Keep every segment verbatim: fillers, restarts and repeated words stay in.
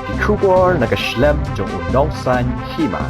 Ki khubor na ka shlem jong u Nongsaiñ Hima.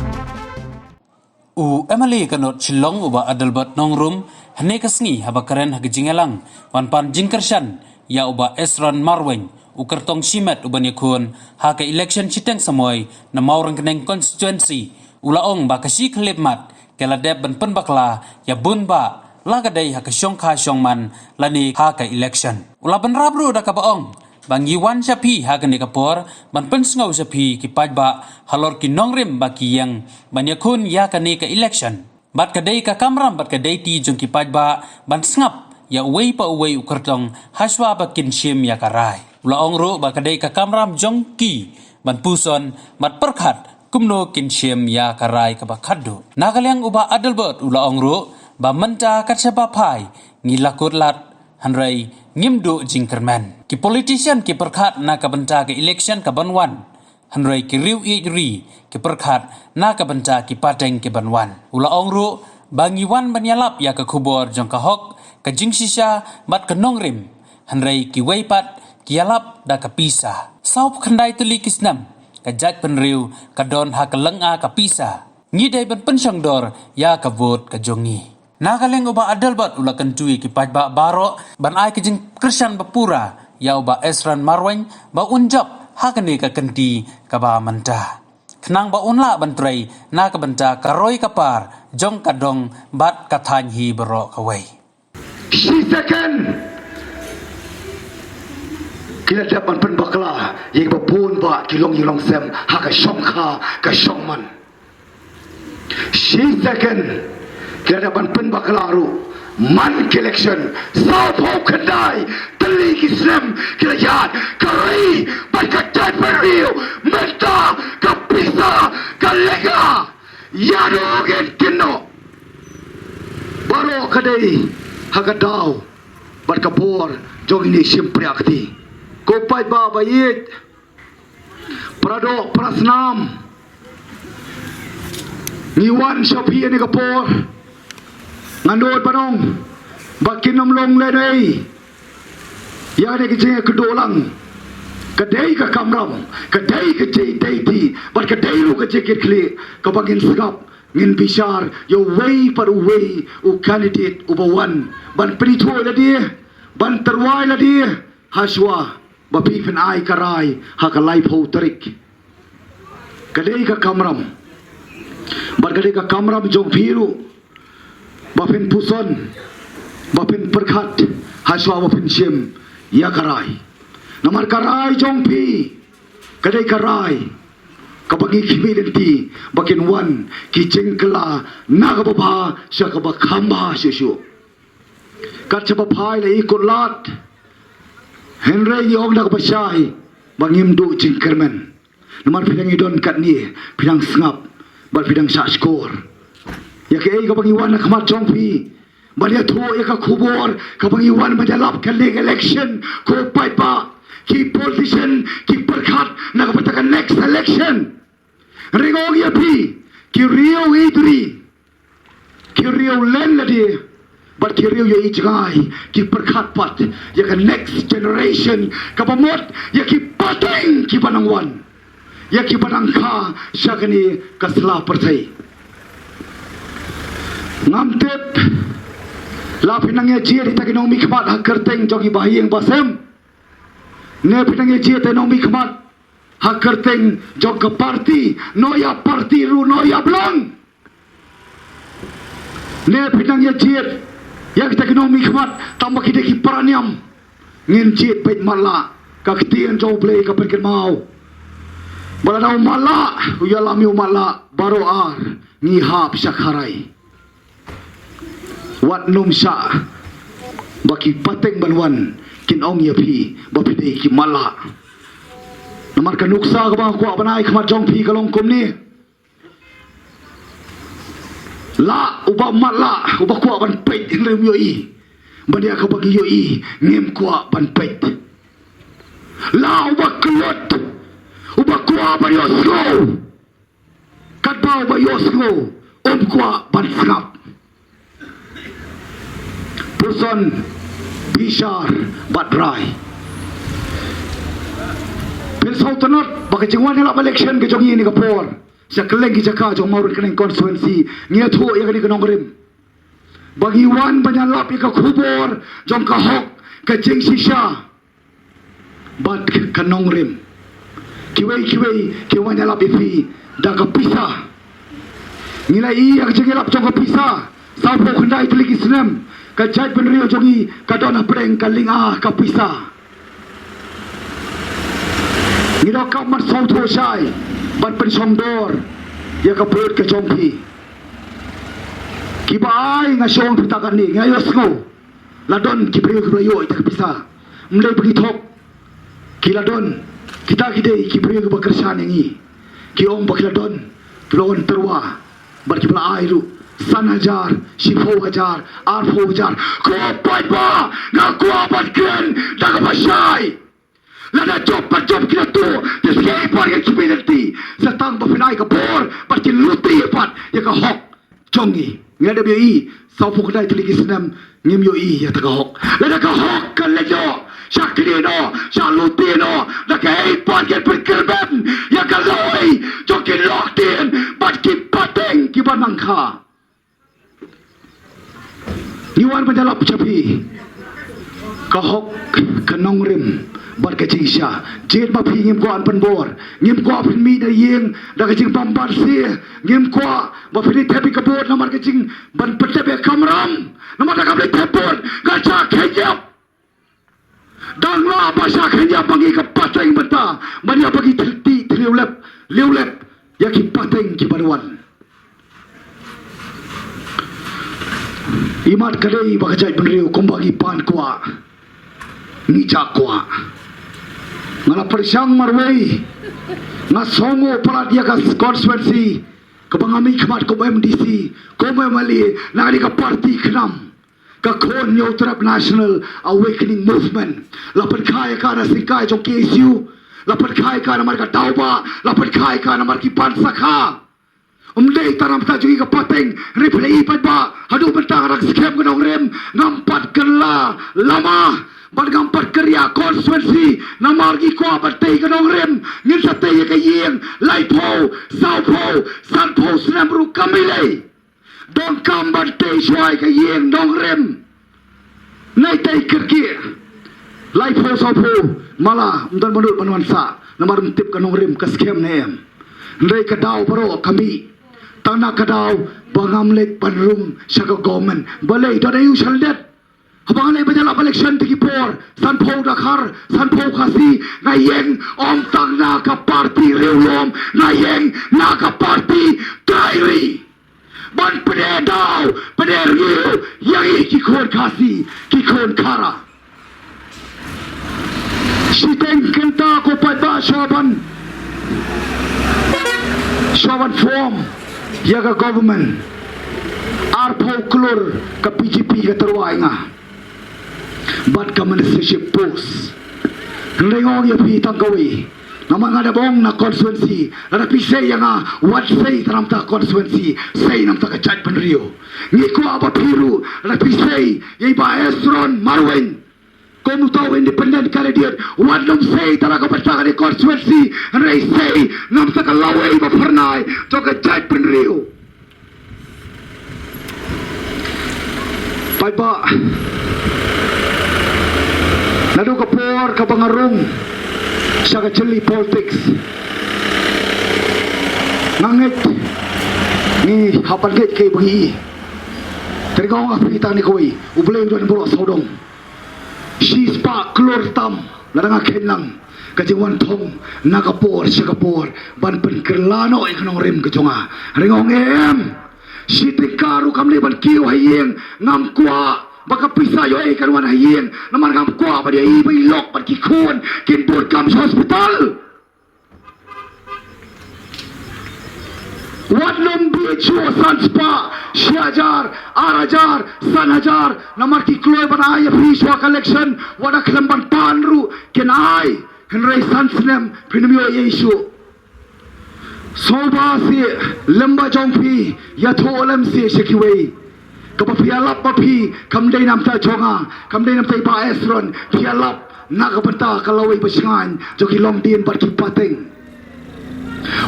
U M L A ka North Shillong u Bah Adelbert Nongrum, hynne ka sngi haba kren ha ka jingïalang ban pan jingkyrshan ïa u Bah Esron Marwein, u kyrtong shimet u ban ïakhun ha ka election shiteng samoi na Mawryngkneng constituency, u la ong ba ka shi khyllip mat ka la dep ban pynbakla ïa bun bah, la ka dei ha ka shongkha shongman lane ha ka election. U la bynrap ruh da kaba ong ba ngi wan sha phi ha kane ka por ban pynsngew sha phi ki paidbah halor ki nongrim ba ki ïeng ban ïakhun ïa kane ka election. Bad ka dei ka kamram bad ka dei ti jong ki paidbah ban sngap ïa uwei pa uwei u kyrtong hashwa ba kin shim ïa ka rai. U la ong ruh ba ka dei ka kamram jong ki ban puson bad pyrkhat kumno kin shim ïa ka rai kaba khatduh. Na ka liang u Bah Adelbert u la ong ruh ba mynta kat shaba phai ngi la kut lad, hynrei ngim duh jingkyrmen. Ki politician ki pyrkhat na ka bynta ka election ka ban wan, hynrei ki riew ïeit ri ki pyrkhat na ka bynta ki pateng ki ban wan. U la ong ruh ba ngi wan ban ïalap ïa ka khubor jong ka hok, ka jingshisha bad ka nongrim, hynrei kiwei pat ki ïalap da ka pisa. Sawphew khyndai tylli ki snem ka jaitbynriew ka don ha ka lynga ka pisa. Ngi dei ban pynshongdor ïa ka vote ka jong ngi. Na ka liang u Bah Adelbert u la kyntu ïa ki paidbah baroh ban ai ka jingkyrshan bapura ïa u Bah Esron Marwein ba un jop ha kane ka kynti kaba mynta, khnang ba un lah ban trei na ka bynta ka roi ka par jong ka dong bad ka thaiñ hi baroh kawei. Shi second ki la dep ban pynbakla ïa kiba bun bah ki longïing longsem ha ka shongkha ka shongman. Shi second ki la dep ban pynbakla ruh man ka election. Sawphew khyndai tylli ki snem ki la ïaid ka ri bad ka jaitbynriew, mynta ka pisa ka lynga. Ïa dang kin noh. Baroh ka dei ha ka daw bad ka bor jong ine i shympriah kti. Ko paidbah ba ïeit, para doh para snam, ngi wan sha phi ha kane ka por. Ngan nud ban ong ba kin ym long lehnohei ïa kane ka jingïakynduh lang. Ka dei ka kamram, ka dei ka jingïadei bad ka dei ruh ka jingkitkhlieh kaba ngin sngap, ngin bishar ïa uwei pa uwei u candidate uba wan ban pynithuh ïa lade, ban tyrwa ïa lade hashwa ba phi phin ai ka rai ha ka laiphew tarik. Ka dei ka kamram bad ka dei ka kamram jong phi ruh ba phin puson, ba phin pyrkhat hashwa ba phin shim ïa ka rai. Namar ka rai jong phi ka dei ka rai kaba ngi khmih lynti ba kin wan ki jingkylla na kaba bha sha kaba kham bha shuh shuh. Kat shaba phai la i kut lad, hynrei ngi ong da kaba shai ba ngim duh jingkyrmen. Namar phi dang i don katne, phi dang sngap bad phi dang shah shkor. Ïa kaei kaba ngi wan ha khmat jong phi ban ïathuh ïa ka khubor kaba ngi wan ban ïalap kane ka election, ko paidbah, ki politician ki pyrkhat na ka bynta ka next election. Ring ong ïa phi, ki riew ïeit ri, ki riew len lade bad ki riew ïeit jngai, ki pyrkhat pat ïa ka next generation kaba mut ïa ki pateng kiba nang wan, ïa kiba nang kha sha kane ka sla pyrthei. Ngam tip la phi nang ïa jied ïa kita ki nongmihkhmat ha kyrteng jong ki bahaïing bahasem, ne phi nang ïa jied ïa nongmihkhmat ha kyrteng jong ka party, noh ïa party ruh noh ïa blang. Ne phi nang ïa jied ïa kita ki nongmihkhmat tang ba ki dei ki para niam. Ngin jied beit matlah, ka ktien jong U Blei ka pynkynmaw ba lada u matlah u ïalam ïa u matlah, baroh ar ngi hap sha kharai. Wat nym shah ba ki pateng ban wan kin ong ïa phi ba phi dei ki matlah. Namar ka nuksa kaba nga kwah ban ai khmat jong phi ka long kumne. Lah uba matlah, uba kwah ban peit hynrei um ïohi. Ban ïa kaba ngi ïohi ngim kwah ban peit. Lah uba kyllut, uba kwah ban ïohsngew. Katba uba ïohsngew um kwah ban sngap. Puson, bishar bad rai. Phin sngewtynnat ba ka jingwan ïalap election ka jong ngi ha kane ka por sha kylleng ki jaka jong Mawryngkneng constituency, ngi ïathuh ïa kane ka nongrim ba ngi wan ban ïalap ïa ka khubor jong ka hok, ka jingshisha bad ka nongrim. Kiwei kiwei ki wan ïalap ïa phi da ka pisa. Ngi la ïohi ïa ka jingïalap jong ka pisa. Sawphew khyndai tylli ki snem ka jaitbynriew jong ngi ka don hapdeng ka linga ka pisa. Ngi donkam ban sngewthuh shai bad pynshongdor ïa ka vote ka jong phi. Kiba ai, nga shu ong phi tang katne, nga ïohsngew la don ki briew kiba la ïoh ïa ka pisa. Ym dei ba ngi thok. Ki la don. Kita ki dei ki briew kiba kyrshan ïa ngi. Ki ong ba ki la don, ki la wan tyrwa bad kiba la ai ruh san hajar, shiphew hajar, arphew hajar. Ko paidbah, nga kwah ban kren da kaba shai. Lada jop pat jop ki la tuh, te sngewbha ïa ki community. Sa tang ba phin ai ka bor bad kin lute pat ïa ka hok jong ngi. Ngi la dep ïohi, sawphew khyndai tylli ki snem ngim ïohi ïa kata ka hok. Lada ka hok ka leit noh, shah knieh noh, shah lute noh, da kaei pat kin pynkyrmen ïa ka lawei jong ki longdien bad ki pateng kiba nang kha. Ngi wan ban ïalap sha phi ka hok, ka nongrim bad ka jingshisha. Jied ma phi ngim kwah ban pynbor, ngim kwah phin mih na ïing da ka jingbym bad sih, ngim kwah ba phin leit thep ïa ka vote namar ka jing ban pyntep ïa ka kamram, namar da kam leit thep vote ka shah khyndiat. Dang lah ba shah khyndiat ba ngi ka pateng mynta ban ïa ba ngi thliti thliew lep, liew lep ïa ki pateng kiba wan. Imat ka dei ba ka jaitbynriew kumba ngi pan kwah, ngi jah kwah. Nga la pyrshang marwei, nga sngewnguh palat ïa ka constituency kaba nga mihkhmat kum MDC, kum MLA na ka party khnam ka Khun Hynñiewtrep National Awakening Movement. La pynkha ïa ka na syngkai jong KSU, la pynkha ïa ka namar ka daw ba, la pynkha ïa ka namar ki ban sakha. Ym dei tang namar ta jong ngi ka pateng, hynrei phi la i paidbah, haduh mynta nga dang skhem ka nongrim, ngam pat kylla lama bad ngam pat kyrïa constituency namar ngi kwah ban tei ka nongrim. Ngin sa tei ïa ka ïing laiphew, sawphew, sanphew snem ruh kam lei. Donkam ban tei shuwa ïa ka ïing nongrim. Nai tei kyrkieh laiphew sawphew, mala ym don mano ban wan sah namar ym tip ka nongrim ka skhem ne em. Hynrei ka daw baroh ka mih, tang na ka daw ba ngam leit ban rung sha ka government. Balei? Don aïu shalyndet? Haba nga leit ban ïalap election te ki por, sanphew Dkhar, sanphew Khasi, nga ïeng, ym tang na ka party riewlum, nga ïeng na ka party trai ri. Ban pyneh daw, pyneh rngiew ïa ngi ki khun Khasi, ki khun Khara. Shiteng kynta ko paidbah shuwa ban, shuwa ban form ïa ka government, arphew klur ka BJP ka tyrwa ïa nga bad ka ministership post. Hynrei nga ong ïa phi tang kawei, namar nga dang ong na constituency, lada phi sei ïa nga, wat sei tang namar ka constituency, sei namar ka jaitbynriew. Ngi kwah ba phi ruh, lada phi sei ïa i Bah Esron Marwein kum uta u independent candidate, wat nym sei tang na ka bynta kane ka constituency, hynrei sei namar ka lawei ba phyrnai jong ka jaitbynriew. Paidbah, naduh ka por kaba nga rung sha ka jylli politics, nga ngeit, ngi hap ban ngeit kaei ba ngi i. Te nga ong ïa phi tang kane kawei, U Blei u don baroh sawdong. Shispah klur tam lada nga kheiñ lang ka jingwan thong na ka por sha ka por ban pynkylla noh ïa ka nongrim ka jong nga. Hynrei nga ong em, shi tyngka ruh kam lei ban kiew ha ïing, ngam kwah ba ka pisa ïoh ei kan wan ha ïing, namar ngam kwah ba dei i ba i lok bad ki khun kin bun kam sha hospital. Wat nym bit shuh san spah, shi hajar, ar hajar, san hajar, namar ki kloi ban ai ïa phi shuwa ka election, wat da khlem ban pan ruh kin ai, hynrei san snem phin ym ïoh ei shuh. Sngewbha seh, lem ba jong phi, ïathuh lem seh sha kiwei. Kaba phi ïalap ba phi, kam dei namar ta jong nga, kam dei namar ta i Bah Esron, phi ïalap na ka bynta ka lawei ba shngaiñ jong ki longdien bad ki pateng.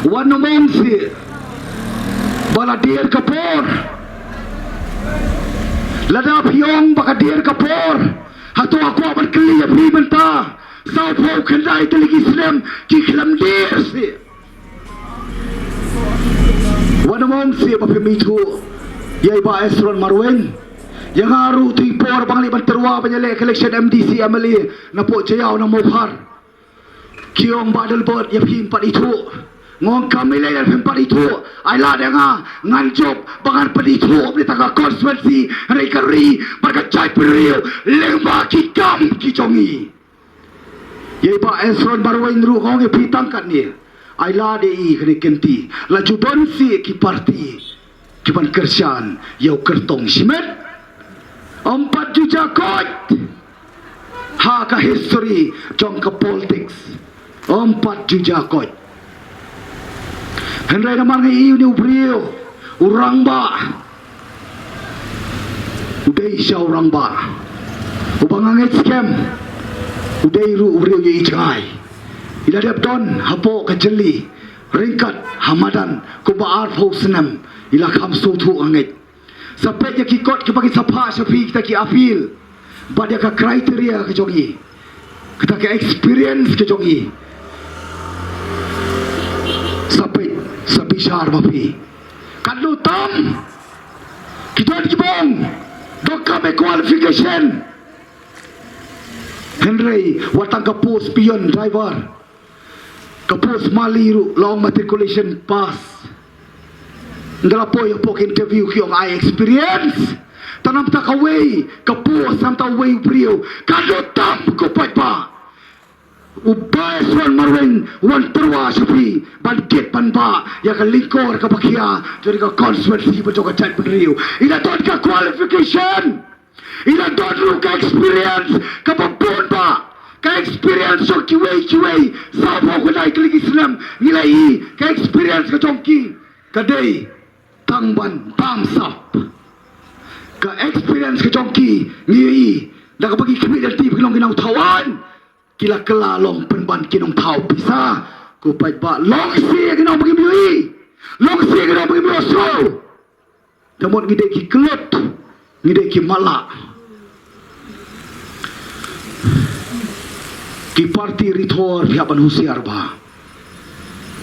Wat nym ong shuh ba la dier ka por. Lada phi ong ba ka dier ka por, hato nga kwah ban kylli ïa phi mynta, sawphew khyndai tylli ki snem ki khlem dier shuh? Wat nym ong shuh ba phim ithuh ïa i Bah Esron Marwein. Ïa nga ruh, tu i por ba nga leit ban tyrwa ban ïaleh ka election M D C, M L A na Pohjaïaw, na Mawphar, ki ong, Bah Adelbert, ïa phi ngam pat ithuh. Nga ong, kam lei lei lada phim pat ithuh. Ai lad ïa nga, ngan jop ba ngan pat ithuh, bad tang ka constituency, hynrei ka ri bad ka jaitbynriew lyngba ki kam ki jong ngi. Ïa i Bah Esron Marwein ruh nga ong ïa phi tang katne, ai lad ïa i kane ka kynti. La ju don shuh ki parti ki ban kyrshan ïa u kyrtong shimet. Ym pat ju jia koit ha ka history jong ka politics. Ym pat ju jia koit. Hynrei namar nga ïohi une u briew, u rangbah, u dei sha u rangbah uba nga ngeit skhem u dei ruh u briew ïa i jngai. I la dep don hapoh ka jylli ryngkat ha madan kumba arphew snem, i la kham sngewthuh, nga ngeit. Sa peit ïa ki kot kiba ki sa phah sha phi, kita ki appeal, bad ïa ka criteria ka jong i, kata ka experience ka jong i. Sa peit, sa bishar ma phi. Katno tam ki don kiba ong donkam qualification. Hynrei wat tang ka post peon driver, ka post mali ruh la ong matriculation pass. Nga la poi hapoh interview ki ong ai experience. Tang namar kawei ka post, namar kawei u briew. Katno tam ko paidbah. U Bah Esron Marwein u wan tyrwa sha phi ban kit ban bah ïa ka lyngkor kaba khia jong ka constituency bad jong ka jaitbynriew. I la don ka qualification. I la don ruh ka experience kaba bun bah. Ka experience jong kiwei kiwei, sawphew khyndai tylli ki snem ngi la ïohi, ka experience ka jong ki ka dei tang ban bam sap. Ka experience ka jong ki ngi ïohi da kaba ki khmih lynti ba ki long ki nongthaw aiñ. Ki la kylla long pynban ki nongthaw pisa. Ko paidbah, long shuh ïa ki nong ba kim ïohi, long shuh ïa ki nong ba kim ïohsngew. Te mut ngi dei ki kyllut, ngi dei ki matlah. Ki parti rithor phi hap ban husiar bha.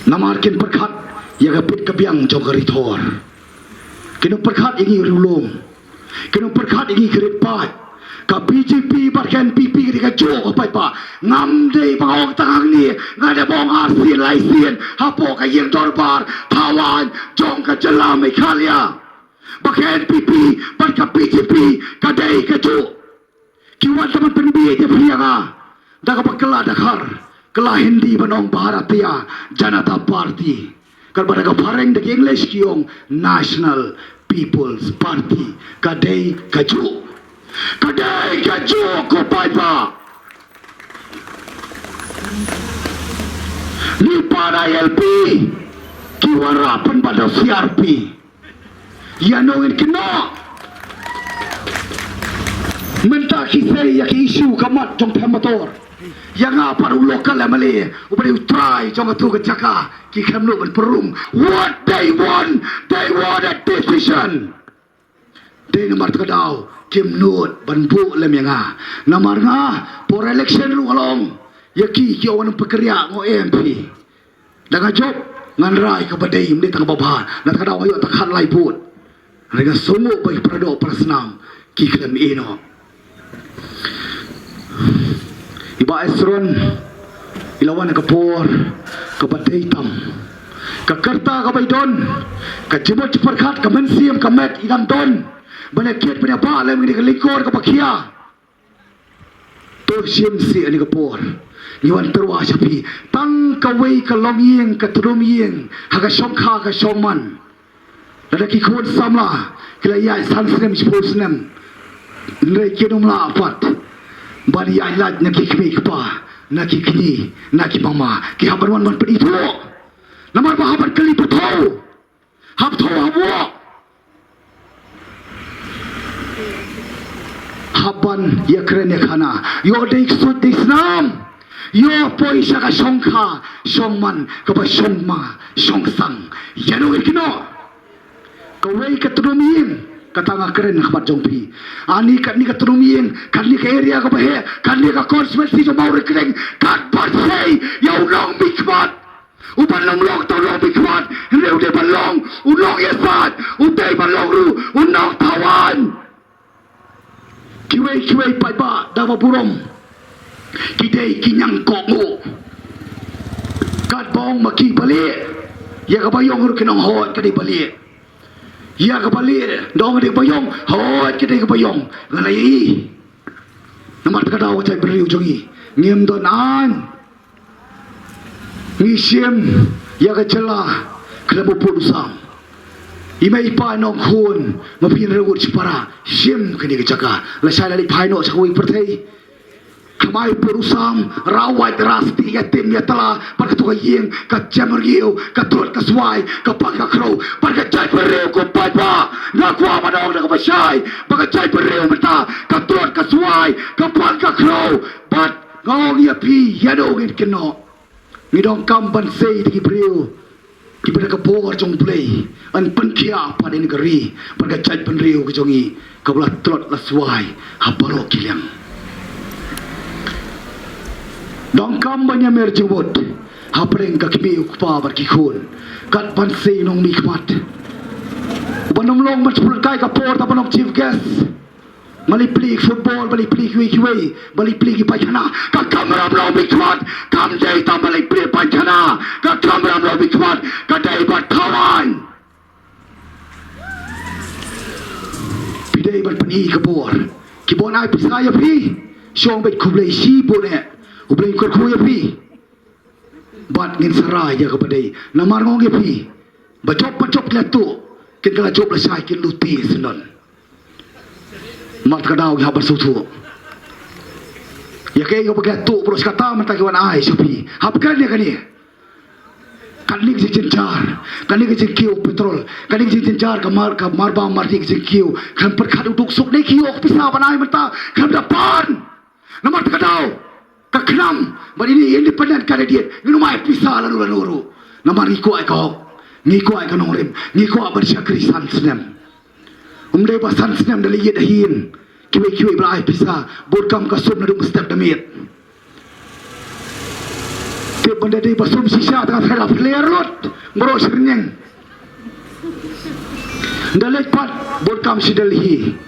Namar kin pyrkhat ïa ka bit ka biang jong ka rithor. Kin pyrkhat ïa ngi riewlum. Kin pyrkhat ïa ngi ki rit paid. Ka B J P bad ka N P P ka dei kajuh ko paidbah. Ngam dei ba nga ong tang hangne, nga dei ba ong arsien laisien hapoh ka ïing dorbar thaw aiñ jong ka jylla Meghalaya. Ba ka N P P bad ka B J P ka dei kajuh. Ki wan tang ban pynbiej ïa phi ïa nga da kaba kylla Dkhar, kylla Hindi ban ong Bharatiya Janata Party. Katba da ka phareng, da ka English ki ong National People's Party. Ka dei kajuh. Ka dei kajuh ko paidbah. Ngi pat I L P, ki wanrah pynban da C R P. Ïa nongin kynnoh. Mynta ki sei ïa ki issue ka mat jong Phem Mator. Ïa nga pat u local M L A uba dei u trai jong katu ka jaka, ki khlem nud ban pynrung. What they want, they want a decision. Dei namar kata ka daw kim nud ban buh lem ïa nga. Namar nga por election ruh nga la ong ïa ki, ki ong wan pyrkhat ïa nga M P. Da nga jop ngan rai kaba dei, ym dei tang kaba bha. Na kata ka daw nga ïoh tang khatlai vote. Hynrei nga sngew ba ki paradoh parasnam ki khlem ïeh noh. I Bah Esron i la wan ha ka por kaba dei tam. Ka kyrta kaba i don, ka jingmut jingpyrkhat, ka mynsiem, ka met i dang don ban ïa kit ban ïa bah lem ïa kane ka lyngkor kaba khia. To shim sih ha kane ka por. Ngi wan tyrwa sha phi. Tang kawei ka longïing, ka tdum ïing ha ka shongkha ka shongman. Lada ki khun samla ki la ïaid san snem, shiphew snem, hynrei kin ym lah pat ban ïaid lait na ki kmie kpa, na ki kñi, na ki mama. Ki hap ban wan ban pynithuh. Namar ba hap ban kylli pathaw. Hap thaw, hap wah. Hap ban ïakren ïakhana. Ïoh dei ksuid dei snam. Ïoh poi sha ka shongkha shongman kaba shongma shongsang. Ïa no ïa kino. Kawei ka tnum ïing, kata nga kren ha khmat jong phi. Ani katni ka tnum ïing, katni ka area kaba heh, katni ka constituency jong Mawryngkneng, kat ban sei ïa u nongmihkhmat. U ban long long tang u nongmihkhmat, hynrei u dei ban long u nongïasaid, u dei ban long ruh u nongthaw aiñ. Kiwei kiwei paidbah da ba burom. Ki dei ki ñiangkohnguh. Katba ong ma ki balei. Ïa kaba ïong ruh ki ong hooid ka dei balei. Ïa kaba leh da ong ka dei kaba ïong, hooid ka dei kaba ïong. Nga la ïohi. Namar kata ka daw ka jaitbynriew jong ngi ngim don aiñ. Ngi shim ïa ka jylla khlem u pud u sam. I mei i pa i nongkhun, ma phi nrewut shipara, shim kane ka jaka. Lashai la leit phai noh sha kawei ka pyrthei. Khlem ai u pud u sam, rawait rasti, ïatim ïatla, bad kato ka ïing ka jem rngiew, ka tlot ka swai, ka pan ka khrew, bad ka jaitbynriew ko paidbah. Nga kwah ban ong da kaba shai ba ka jaitbynriew mynta ka tlot ka swai, ka pan ka khrew. Bad nga ong ïa phi, ïa no ngin kynnoh. Ngi donkam ban sei da ki briew kiba da ka bor jong U Blei, yn pynkhiah pat ïa ka ri bad ka jaitbynriew ka jong ngi kaba la tlot la swai ha baroh ki liang. Donkam ban ïamir jingmut hapdeng ka kmie u kpa bad ki khun, kat ban sei nongmihkhmat. Ban ym long ban shu pynlehkai ka por da ban long chief guest. Ba leit plie football, ba leit plie kiwei kiwei, ba leit plie ki paithana. Ka kamram nongmihkhmat kam dei tang ba leit plie paithana. Ka kamram nongmihkhmat ka dei ban thaw aiñ. Phi dei ban pyni ka bor. Kiba wan ai pisa ïa phi, shong beit khublei shibun eh. U Blei un kyrkhu ïa phi. Bad ngin sa rai ïa kaba dei. Namar nga ong ïa phi, ba jop ba jop ki la tuh, kin ka la jop lashai kin lute syndon. Namar kata ka daw ngi hap ban sngewthuh. Ïa kaei kaba ki la tuh baroh shi katta mynta ki wan ai sha phi. Hap kren ïa kane. Kane ka jingjynjar, kane ka jingkiew petrol, kane ka jingjynjar ka mar, ka marbam marti ka jingkiew. Khlem pyrkhat u duk suk ne ki ïoh pisa ban ai mynta, khlem da pan. Namar kata ka daw ka khnam bad ine i independent candidate ngin ym ai pisa lano lano ruh. Namar ngi kwah ïa ka hok, ngi kwah ïa ka nongrim, ngi kwah ban shakri san snem. Ym dei ba san snem da leit ïit ha ïing, kiwei kiwei ba la ai pisa bun kam ka sum naduh mynstep da miet. Tip ban da dei ba sum shisha tang ka thra pler lut baroh shi rynïeng. Da leit pat bun kam shi Delhi.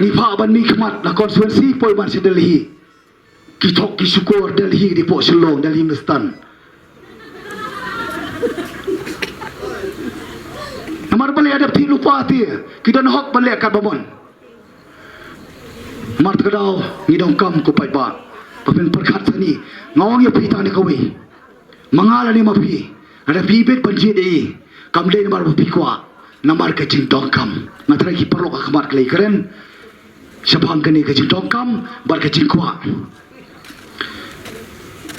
Ngi phah ban mihkhmat na constituency poi ban shi Delhi. Ki thok ki shukor Delhi, dei pok Shillong, Delhi Hindustan. Namar balei? Hadap ti lupa ti ki don hok ban leh kat ba mon. Namar kata ka daw ngi donkam ko paidbah ba phin pyrkhat sani. Nga ong ïa phi tang ne kawei. Ma nga lane ma phi, lada phi bit ban jied ei, kam dei namar ba phi kwah, namar ka jingdonkam. Nga tharai ki paralok ha khmat ki la ïakren shaphang kane ka jingdonkam bad ka jingkwah.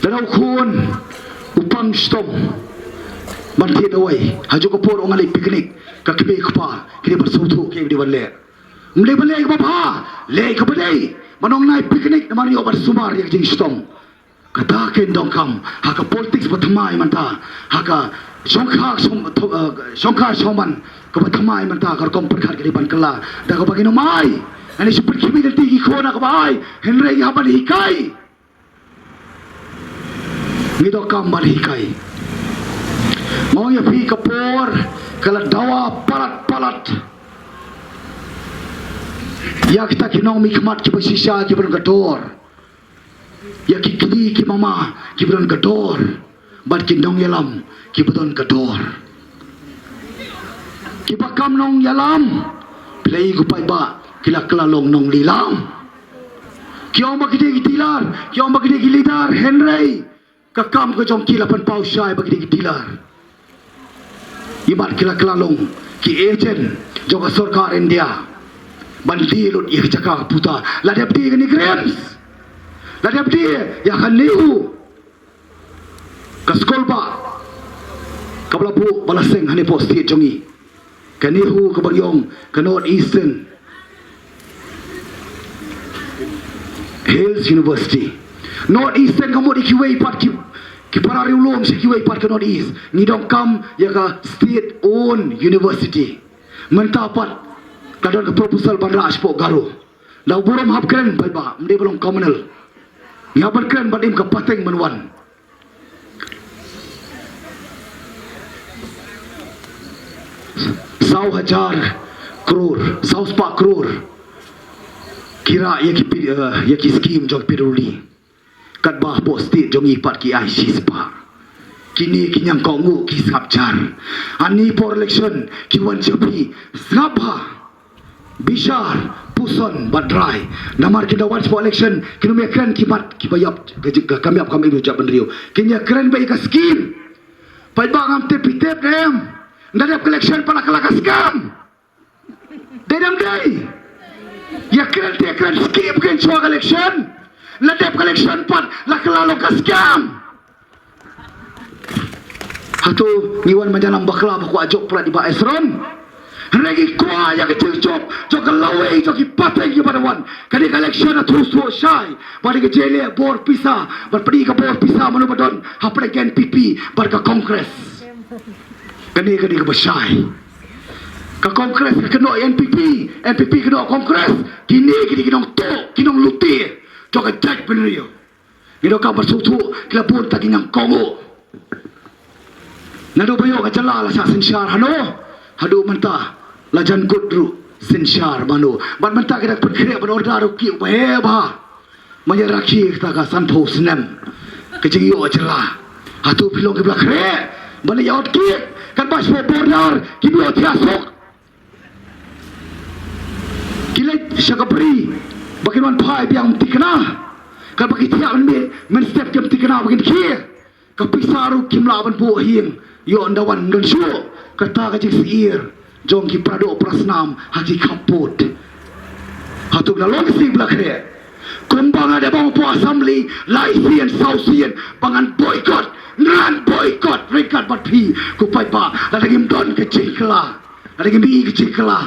Lada u khun u pang shitom ban thied dawai, ha juk ka por u nga leit picnic, ka kmie kpa ki dei ban sngewthuh kaei ba dei ban leh. Ym dei ban leh kaba bha, leh kaba dei. Ban ong nai picnic namar ïoh ban sumar ïa ka jingshitom. Kata ka jingdonkam ha ka politics ba thymmai mynta, ha ka shongkha shong, tho, eh, shongkha shongman kaba thymmai mynta, ka rukom pyrkhat ka dei ban kylla da kaba ngin ym ai. Ani shu pynkhih lynti ki khun ha kaba ai, hynrei ngi hap ban hikai. Ngi donkam ban hikai. Nga ong ïa phi ka por ka la dawa palat palat ïa kita ki nongmihkhmat kiba shisha kiba don ka dor. Ïa ki kli ki mama kiba don ka dor bad ki nongïalam kiba don ka dor. Kiba kam nongïalam, phi la ïohi ko paidbah, ki la kylla long nonglilam. Ki ong ba ki dei ki dealer, ki ong ba ki dei ki leader, hynrei ka kam ka jong ki la pynpaw shai ba ki dei ki dealer. Imat ki la kylla long ki agent jong ka sorkar India ban die lut ïa ka jaka ka puta. La dep die kane ka RIMS, la dep die ïa ka NEHU. Ka skul ba kaba la buh ba la seng hangne hapoh state jong ngi, ka NEHU kaba ngi ong ka North Eastern Hills University. North Eastern ka mut ïa kiwei pat ki, ki para riewlum sha kiwei pat ka North East. Ngi donkam ïa ka state owned university. Mynta pat ka don ka proposal ban rah shapoh Garo. Da u burom hap kren paidbah, ym dei ba long communal. Ngi hap ban kren bad im ka pateng ban wan. Saw hajar klur, saw spah klur ki rah ïa ki pi-, eh, ïa ki skim jong P W D. Katba hapoh state jong ngi pat ki ai shispah. Kine ki ñiangkohnguh ki sngap jar. Ani por election ki wan sha phi, sngap bha. Bishar, puson bad rai. Namar ki da wan sha election, kin ym ïakren ki mat kiba ïap, ka, ka kam ïap kam im jait bynriew. Kin ïakren beit ïa ka skim. Paidbah, ngam tip phi tip ne em? Ynda dep ka election pat la kylla ka skim. Dei ne ym dei? Ïakren te ïakren skim kein shuwa ka election. Ynda dep ka election pat la kylla long ka skim. Hato ngi wan ban ïalam bakla ba kwah jop palat i Bah Esron? Hynrei ngi kwah ïa ka jingjop jong ka lawei jong ki pateng kiba da wan. Kane ka election hato shuh shai ba dei ka jingïaleh bor pisa, bad phi ka bor pisa mano ba don hapdeng ka N P P bad ka Congress. Kane ka dei kaba shai. Ka Congress ka kynnoh N P P, N P P kynnoh Congress. Kine ki dei ki nongtuh, ki nongluti jong ka jaitbynriew. Ngi donkam ban sngewthuh, ki la bun tang ki ñiangkohnguh. Naduh ba ïoh ka jylla la shah synshar hano, haduh mynta la jan kut ruh synshar mano. Bad mynta ki dang pynkhreh ban order ruh ki ba heh bha. Ban ïa rakhe kata ka sanphew snem ka jingïoh jylla. Hato phi long kiba la khreh ban ïa ot ki, katba sha border ki ba ïoh thiah suk. Ki leit sha ka bri ba kin wan phai biang mynta kane. Katba ki thiah mynmiet mynstep kim mynta kane ba kin khie. Ka pisa ruh kim lah ban buh ha ïing. Ïoh ynda wan ym don shuh. Kata ka jingsyier jong ki paradoh parasnam ha ki khappud. Hato la long ka sing ba la khreh? Kumba nga da ong hapoh Assembly lai sien saw sien ba ngan boycott, ngan boycott ryngkat bad phi ko paidbah. Lada ngim don ka jingkylla, lada ngim ïoh ka jingkylla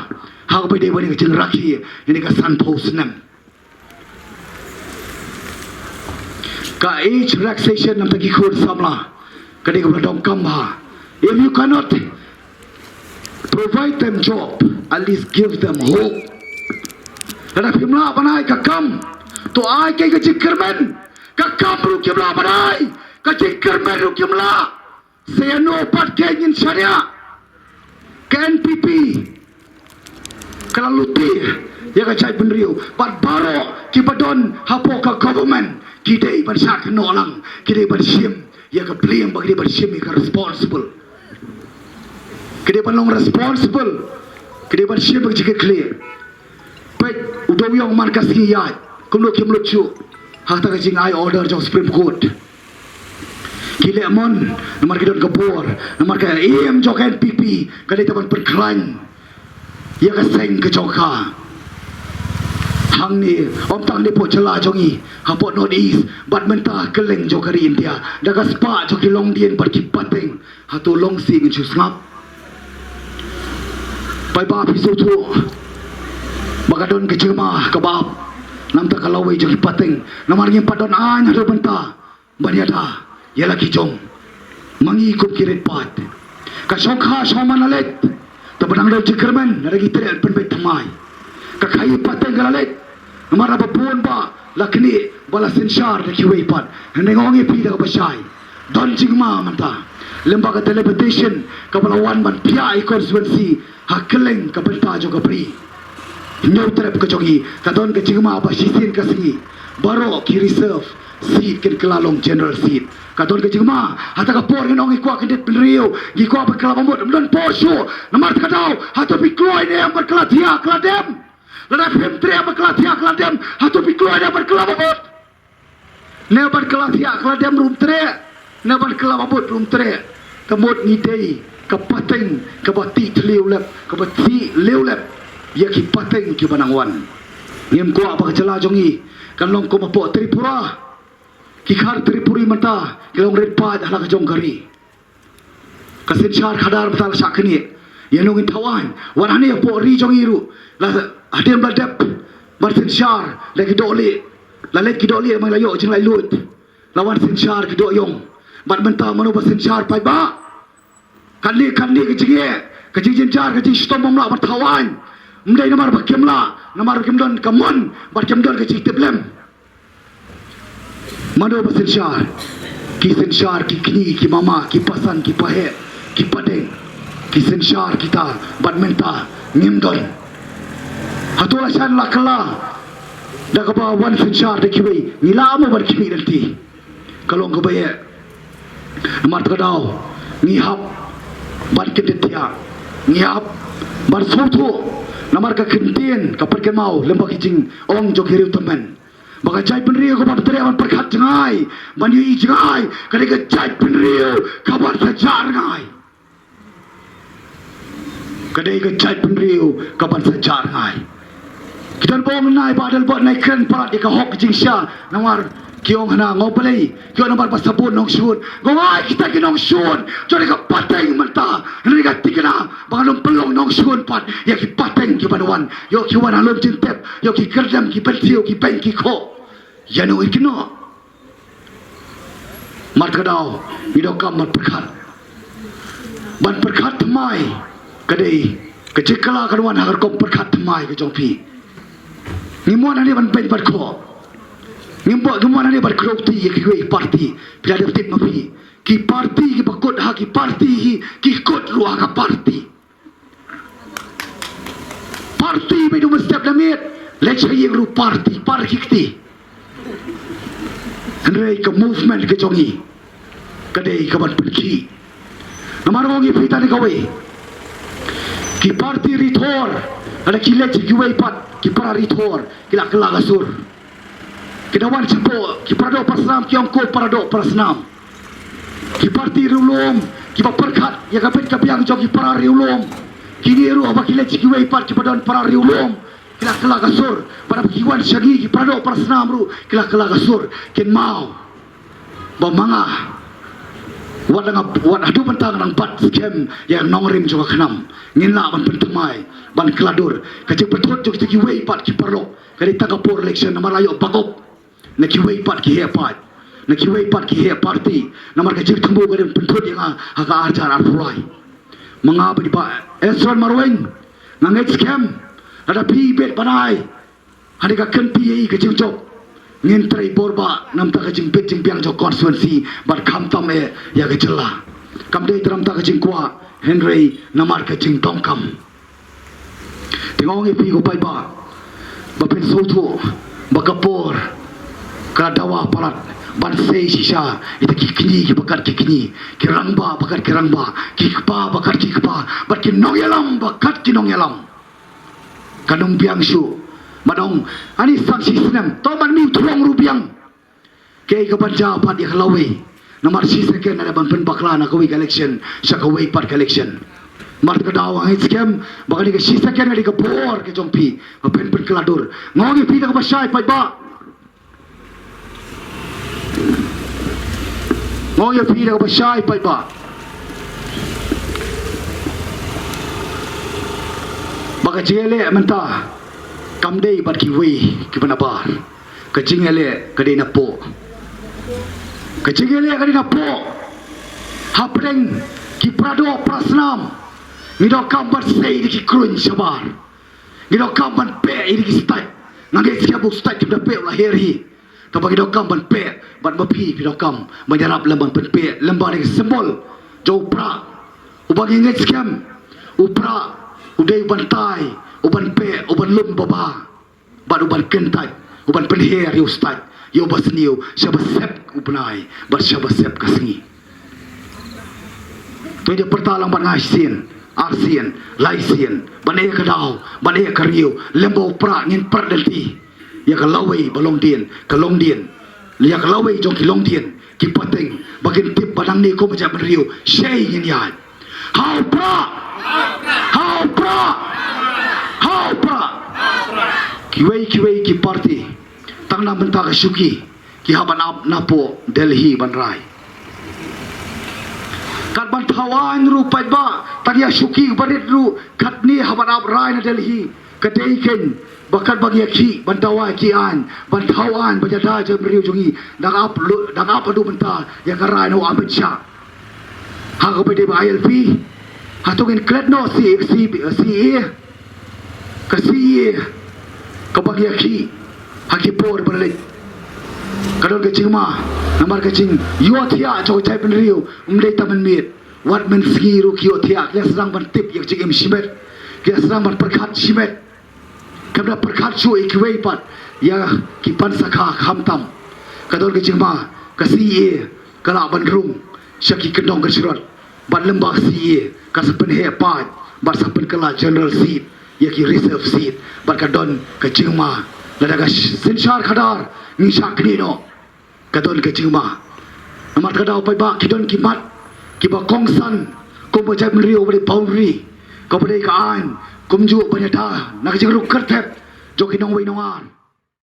ha kaba ïadei bad ka jingrakhe ïa kane ka sanphew snem. Ka age relaxation namar ki khun samla ka dei kaba la donkam bha. If you cannot provide them job, at least give them hope. Lada phim lah ban ai ka kam, to ai kein ka jingkyrmen. Ka kam ruh kim lah ban ai, ka jingkyrmen ruh kim lah. Sa ïano pat kein ngin shaniah? Ka N P P ka la luti ïa ka jaitbynriew. Bad baroh kiba don hapoh ka government ki dei ban shah kynnoh lang, ki dei ban shim ïa ka blame, bad ki dei ban shim ïa ka responsible. Ki dei ban long responsible, ki dei ban shim ïa ka jingkitkhlieh. Peit u Dewiong man ka sngi ïaid kumno kim lut shuh ha kata ka jingai order jong Supreme Court. Ki leh mon namar ki don ka bor, namar ka aim jong ka N P P ka dei tang ban pynkhlaiñ ïa ka seng ka jong ka. Hangne ym tang hapoh jylla jong ngi, hapoh North East bad mynta kylleng jong ka ri India, da ka spah jong ki longdien bad ki pateng. Hato long shisha ngin shu sngap? Paidbah, phi sngewthuh ba ka don ka jingma kaba ap namar ka lawei jong ki pateng. Namar ngim pat don aiñ haduh mynta ban ïada ïa la ki jong. Ma ngi kum ki rit paid, ka shongkha shongman la leit, te ba dang don jingkyrmen lada ngi treh pynbeit thymmai. Ka khaii pateng ka la leit. Namar ba bun ba la knieh ba la synshar da kiwei pat. Hynrei nga ong ïa phi da kaba shai, don jingma mynta. Lem bad ka delimitation kaba la wan ban phiah ïa ki constituency ha kylleng ka bynta jong ka bri Hynñiewtrep ka jong ngi, ka don ka jingma ba shisien ka sngi baroh ki reserve seat kin kylla long general seat. Ka don ka jingma, ha kata ka por ngi ong ngi kwah kyndit bynriew, ngi kwah ban kylla ba mut, ym don por shuh. Namar kata ka daw, hato phi kloi ne em ban kylla thiah kylla dem? Lada phim treh ban kylla thiah kylla dem, hato phi kloi ne em ban kylla ba mut? Ne ban kylla thiah kylla dem ruh ym treh, ne ban kylla ba mut ruh ym treh. Ka mut ngi dei ka pateng kaba tih thliew lep, kaba tih liew lep ïa ki pateng kiba nang wan. Ngim kwah ba ka jylla jong ngi kan long kum hapoh Tripura. Ki khar Tripuri mynta ki long rit paid ha la ka jong ka ri. Ka synshar khadar mynta la shah knieh. Ïa nongin thaw aiñ. Wat hangne hapoh ri jong ngi ruh, la hadien ba la dep ban synshar da ki dohlieh, La leit ki dohlieh, ma la ïoh jinglaitluid. La wan synshar ki dohïong. Bad mynta mano ba synshar paidbah? Kane, kane ka jingeh, ka jingjynjar, ka jingshitom bym lah ban thaw aiñ. Ym dei namar ba kim lah, namar ba kim don ka mon bad kim don ka jingtiplem. Mano ba synshar? Ki synshar ki kñi, ki mama, ki pasan, ki paheh, ki padeng. Ki synshar kita bad mynta ngim don. Hato la shan la kylla da kaba wan synshar da kiwei? Ngi lah mo ban khmih lynti? Ka long kaba ïeh. Namar kata ka daw ngi hap ban kyntiew, ngi hap ban sngewthuh. Namar ka ktien ka pynkynmaw lem bad ki jingong jong ki riewtymmen ba ka jaitbynriew kaba treh ban pyrkhat jngai, ban ïohi jngai, ka dei ka jaitbynriew kaban sa jah rngai. Ka dei ka jaitbynriew kaban sa jah rngai. Ki don ba ong nai ba dal bot nai kren palat ïa ka hok ka jingshisha, namar ki ong hana, ngo balei, ki ong namar ba sabun nongshun. Ngo ai kita ki nongshun jong ka pateng mynta, hynrei ka thikna ba ngan ym pynlong nongshun pat ïa ki pateng kiban wan. Ïoh ki wan ha lum jingtep, ïoh ki kyrdem, ki bynthiew, ki beiñ, ki khoh. Ïa no i kino? Namar kata ka daw ngi donkam ban pyrkhat. Ban pyrkhat thymmai ka dei ka jingkylla kan wan ha ka rukom pyrkhat thymmai ka jong phi. Ngim wan hangne ban beiñ ban khoh. Ngim wan hangne ban kynthih ïa kiwei ki parti. Phi la dep tip ma phi, ki parti kiba kut ha ki parti hi ki kut ruh ha ka parti. Parti ba ïadei bad step da miet, leit sha ïing ruh parti, parti kti. Hynrei ka movement ka jong ngi ka dei kaban pynkhih. Namar nga ong ïa phi tang kawei, ki parti ri thor, lada ki leit sha kiwei pat ki para ri thor, ki la kylla ka sur. Ki da wan shapoh ki para doh para snam, ki ong ko para doh para snam. Ki parti riewlum kiba pyrkhat ïa ka bit ka biang jong ki para riewlum, kine ruh haba ki leit sha kiwei pat kiba don para riewlum, ki la kylla ka sur. Bad haba ki wan sha ngi ki para doh para snam ruh ki la kylla ka sur. Kynmaw ba ma nga, wat nga, wat haduh mynta nga dang bat skhem ïa ka nongrim jong ka khnam. Ngin lah ban pynthymmai, ban kylla dur. Ka jingpynthut jong kita kiwei pat ki paralok ka dei tang ka por election, namar la ïoh bakop na kiwei pat ki heh paid, na kiwei pat ki heh parti. Namar ka jingthmu ka dei ban pynthut ïa nga ha ka arhajar arphew lai. Ma nga bad i Bah Esron Marwein, nga ngeit skhem lada phi bit ban ai hangne ka kynti ïa i ka jingjop, ngin trei bor ba namar ka jingbit jingbiang jong ka constituency bad khamtam eh ïa ka jylla. Kam dei tang namar ka jingkwah, hynrei namar ka jingdonkam. Te nga ong ïa phi ko paidbah ba phin sngewthuh ba ka por ka la dawa palat ban sei shisha ïa kita ki kñi kiba kat ki kñi, ki rangbah ba kat ki rangbah, ki kpa ba kat ki kpa, bad ki nongïalam ba kat ki nongïalam. Kan ym biang shuh. Ban ong ani sang shi snem, to ban mih u thlong ruh biang. Kaei kaban jia pat ïa ka lawei? Namar shi second la dep ban pynbakla na kawei ka election sha kawei pat ka election. Namar kata ka daw nga ngeit skhem ba kane ka shi second ka dei ka bor ka jong phi ba phin pynkylla dur. Nga ong ïa phi da kaba shai paidbah. Nga ong ïa phi da kaba shai paidbah ba ka jingïaleh mynta kam dei bad kiwei kiba nabar. Ka jingïaleh ka dei napoh. Ka jingïaleh ka dei napoh. Hapdeng ki para doh para snam ngi donkam ban sei ïa ki kruiñ shabar. Ngi donkam ban peh ïa ki stait. Nga ngeit skhem ba u stait kim da peh u la her hi. Kaba ngi donkam ban peh bad ma phi phi donkam ban ïarap lem ban pynpeh lem bad ka symbol jong u prah. Uba ngi ngeit skhem u prah u dei u ban tai, u ban peh, u ban lum baba. Bad u ban kyntait, u ban pynher ïa u stait, ïa uba sniew, shaba sep u bnai bad shaba sep ka sngi. To ïa pyrta lang bad nga shisien, arsien, laisien, ban ïa ka daw, ban ïa ka riew, lem bad u prah ngin pyrkhat lynti ïa ka lawei ba long dien, ka long dien, ïa ka lawei jong ki long dien, ki pateng ba kin tip ba nangne kum ka jaitbynriew shei ngin ïaid. Ha u prah! Ha u prah! Ha u prah! Kiwei kiwei ki parti tang na bynta ka shuki ki hap ban ap napoh Delhi ban rai. Kat ban thaw aiñ ruh paidbah, tang ïa shuki barit ruh katne hap ban ap rai na Delhi. Ka dei kein ba katba ngi ïakhih ban dawa ki aiñ, ban thaw aiñ, ban ïada jaitbynriew jong ngi, dang ap, dang ap haduh mynta ïa ka rai na u Amit Shah. Ha kaba ïadei bad I L P, hato ngin klet noh C A A, C A A, ka C A A kaba ngi ïakhih ha ki por ba la leit. Ka don ka jingma, namar ka jingïohthiah jong ka jaitbynriew ym dei tang mynmiet. Wat mynsngi ruh ki ïohthiah, ki la sdang ban tip ïa ka jingim shimet, ki la sdang ban pyrkhat shimet. Kam da pyrkhat shuh ïa kiwei pat ïa ki pansakha, khamtam ka don ka jingma ka C A A ka lah ban rung sha ki kyndong kynshrot. Bad lyngba C A A ka sa pynheh paid bad sa pynkylla general seat ïa ki reserve seat, bad ka don ka jingma lada ka synshar khadar ngi shah knieh noh. Ka don ka jingma. Namar ka daw paidbah, ki don ki mat kiba kongsan kum ka jaitbynriew, ba dei boundary, kaba dei ka aiñ, kumjuh ban ïada na ka jingrung kyrthep jong ki nongwei nongar.